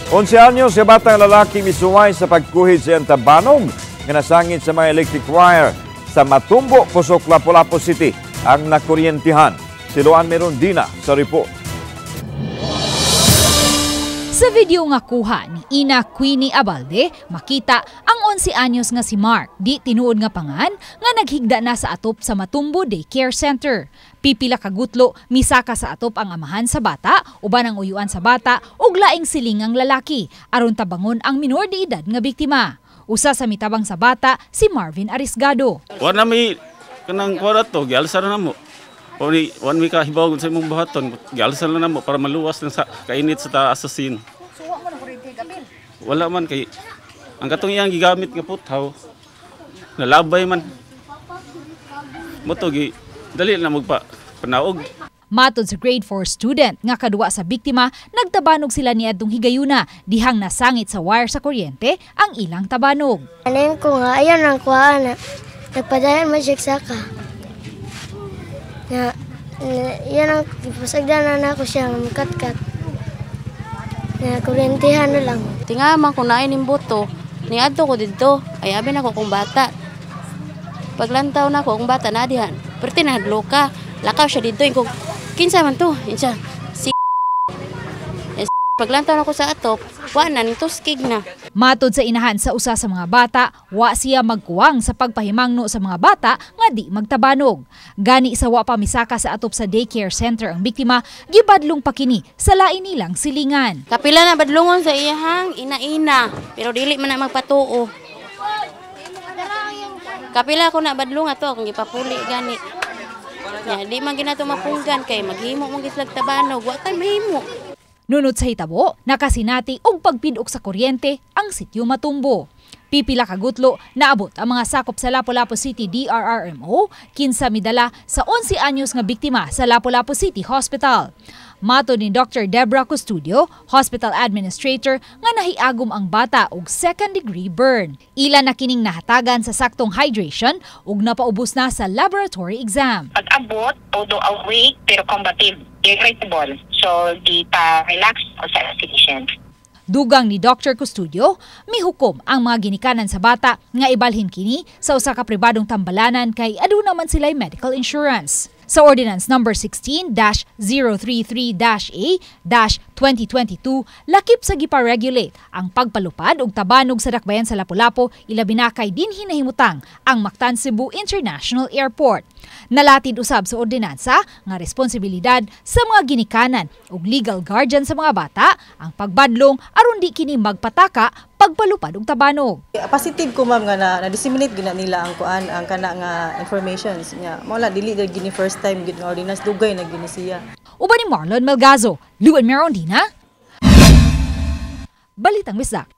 11 anyos sa batang lalaki misuway sa pagkuhid sa iyang tabanog nga nasangit sa mga electric wire sa Matumbo, Pusok, Lapu-Lapu City ang nakuryentihan. Si Luan Merondina sa report. Sa video nga kuha ni Ina Queenie Abalde, makita ang 11 anyos nga si Mark, di tinuod nga pangan, nga naghigda na sa atop sa Matumbo Daycare Center. Pipila ka gutlo, misaka sa atop ang amahan sa bata, uban ang uyuan sa bata, ug laing silingang lalaki, aron tabangon ang minor de edad nga biktima. Usa sa mitabang sa bata, si Marvin Arisgado. Wala may kanang kuwara to, gialsa na namo. Wa mi kahibaw sa imong buhaton, gialsa na namo para maluwas lang sa kainit sa taas sa scene. So wa mo na kuryente gapil? Wala man kay ang katong iyang gigamit nga puthaw nalabay man. Mao to gi dali na magpa panaog. Matod sa grade 4 student nga kaduwa sa biktima, nagtabanog sila niadtong higayuna dihang nasangit sa wire sa kuryente ang ilang tabanog. Anin ko nga, ayaw nang kuha na. Nagpadayon man siya saka. Na, na yan ang ipasagdan na ako siya, makatkat. Na kuryentehan na lang. Tinga man kung naay ning buto, niadto ko didto, ay abi nako kung bata. Paglantaw nako kung bata na dihan, perti nahadlok ka. Lakaw siya didto, ingko kinsa man to? Insa si eh, paglantaw nako sa atop, wa na nituskig na. Matod sa inahan sa usa sa mga bata, wa siya magkuwang sa pagpahimangno sa mga bata nga di magtabanog. Gani sa wa pa misaka sa atop sa daycare center ang biktima, gibadlong pa kini sa lain nilang silingan. Kapila na badlongon sa iyahang ina-ina, pero dili man na magpatuo. Kapila ko na badlong ato akong gipapuli gani. Ya, di man ginato mapunggan kay maghimo mong gislag tabanog, wa kay mahimo. Nunot sa hitabo, nakasinati og pagpidok sa kuryente ang sitio Matumbo. Pipila ka gutlo, naabot ang mga sakop sa Lapu-Lapu City DRRMO, kinsa midala sa 11 anyos nga biktima sa Lapu-Lapu City Hospital. Matod ni Dr. Debra Custodio, hospital administrator, nga nahiagom ang bata og second degree burn. Ila na kining nahatagan sa saktong hydration ug napaubos na sa laboratory exam. Pag-abot, although awake, pero combative, irritable. So, di pa relax sa patient. Dugang ni Dr. Custodio, mihukom ang mga ginikanan sa bata nga ibalhin kini sa usa ka pribadong tambalanan kay aduna man sila'y medical insurance. Sa Ordinance Number 16-033-A-2022, lakip sa gipa-regulate ang pagpalupad og tabanog sa dakbayan sa Lapu-Lapu, ilabi na kay dinhi nahimutang ang Mactan Cebu International Airport. Nalatid usab sa ordinansa nga responsibilidad sa mga ginikanan ug legal guardian sa mga bata ang pagbadlong aron di kini magpataka pagpalupad og tabanog. Positive ko, ma'am, nga na disseminate gina nila ang kuan, ang kana nga informations nya. Mao la dili gid gini first time gid nga ordinance, dugay na gini siya. Uban ni Marlon Melgazo, Luan Merondina, Balitang Bisdak.